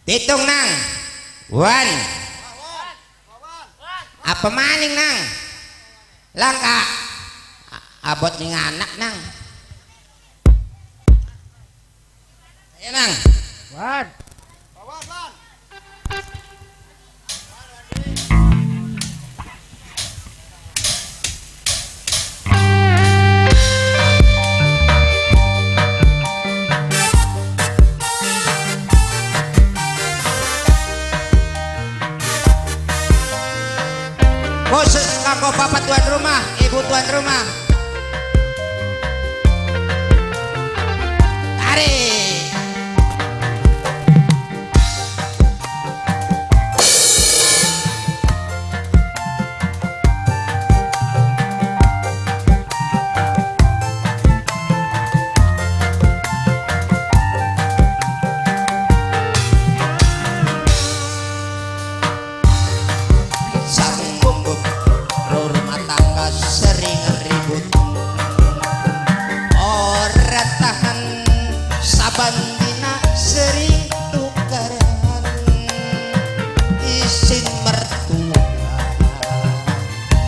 Hitung nang. One. Apa maning nang? Langka. Abot ning anak nang. Ayo nang. Wan. Khusus kanggo bapak tuan rumah, ibu tuan rumah. Tarik. Rumah tangga sering ribut, ora tahan saban dina sering tukaran, isin mertua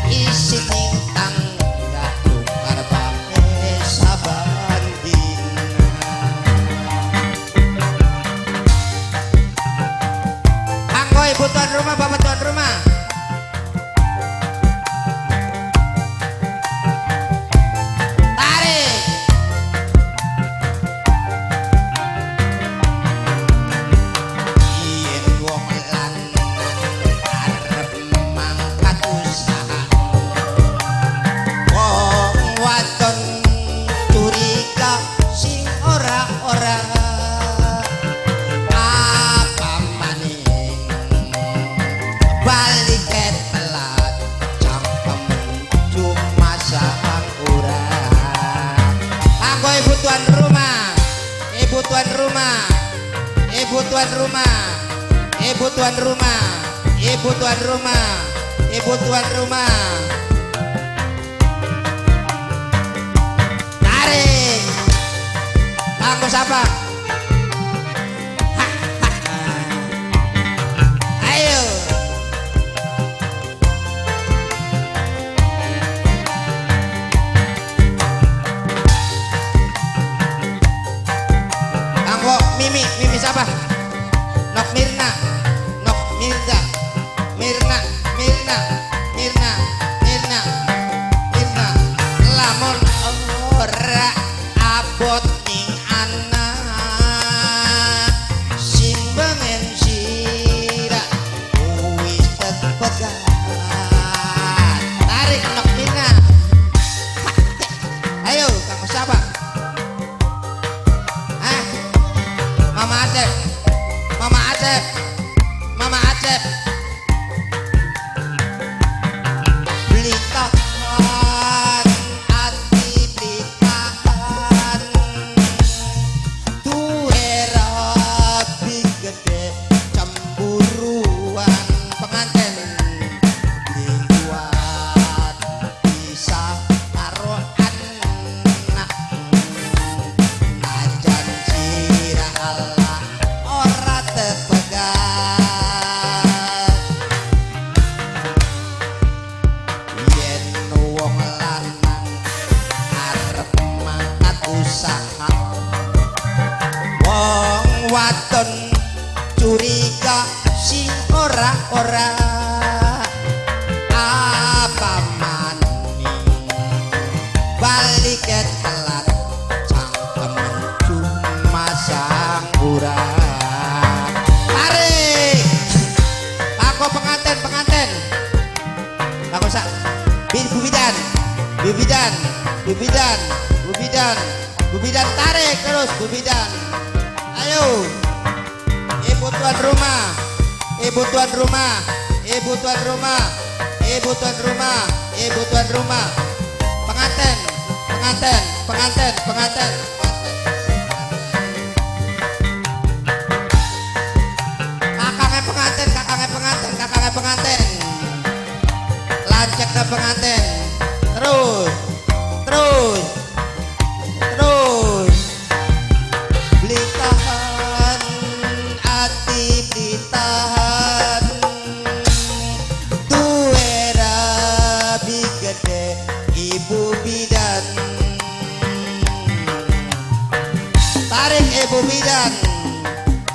isin ning tangga tukar bae saban dina. Kanggo ibu tuan rumah, bapak tuan rumah. Tarik. Yen wong lanang arep mangkat usaha, wong wadon curiga sing ora-ora, apa maning balik telat cangkem cuma ora. Kanggo ibu tuan rumah, ibu tuan rumah, ibu tuan rumah, ibu tuan rumah, ibu tuan rumah, ibu tuan rumah. Tarik. Kanggo siapa? Ha, ha, ha. Ayo. Kanggo Mimi, Mimi siapa? Nok Mirna, Nok Mirza, Mirna, Mirna, Mirna, Mirna, Mirna. Lamun ora abot ning anak sing bengen sira wis tepegat. Tarik Nok Mirna. Ayo, kanggo siapa? Ah, Mama Acep, Mama Acep, Mama Acep. Beli tahan, ati beli tahan. Duwe rabi gede cemburuan pengantin. Beli kuat bisa karo anak. Najan sirah Allah ora tepegat. Yen wong lanang arep mangkat usaha, wong wadon curiga sing ora-ora, apa maning balik telat cangkem cuma sanggura. Tarik. Aku pengantin, pengantin. Aku sak Bu Bidan, Bu Bidan, Bu Bidan, Bu Bidan, Bu Bidan, tarik terus Bu Bidan. Ayo. Ibu tuan rumah, ibu tuan rumah, ibu tuan rumah, ibu tuan rumah, ibu tuan rumah. Pengantin, pengantin, pengantin, pengantin. Kakangnya pengantin, kakangnya pengantin, kakangnya pengantin. Lancek ke pengantin. Terus, terus, terus. Beli tahan, ati beli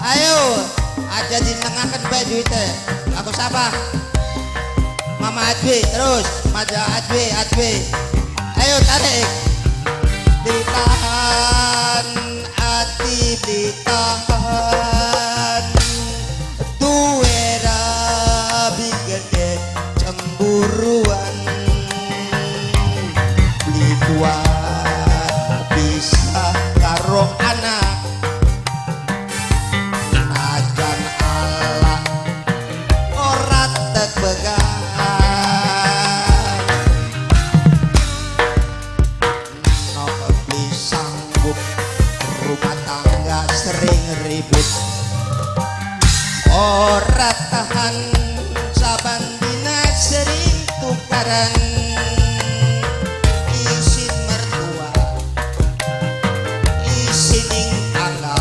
Ayo, aja dinengaken bae duite. Aku siapa? Mama Adwi terus, Mama Adwi, Adwi. Ayo tarik. Ditahan ati ditahan, duwe rabi gede cemburuan, beli kuat bisa karo anak, najan ala ora tek pegang. Nopo beli sanggup, rumah tangga sering ribut, ora tahan saban dina sering tukaran, isin mertua, isin ning tangga,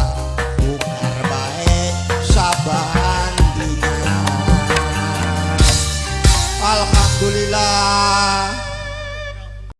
tukar bae saban dina. Alhamdulillah.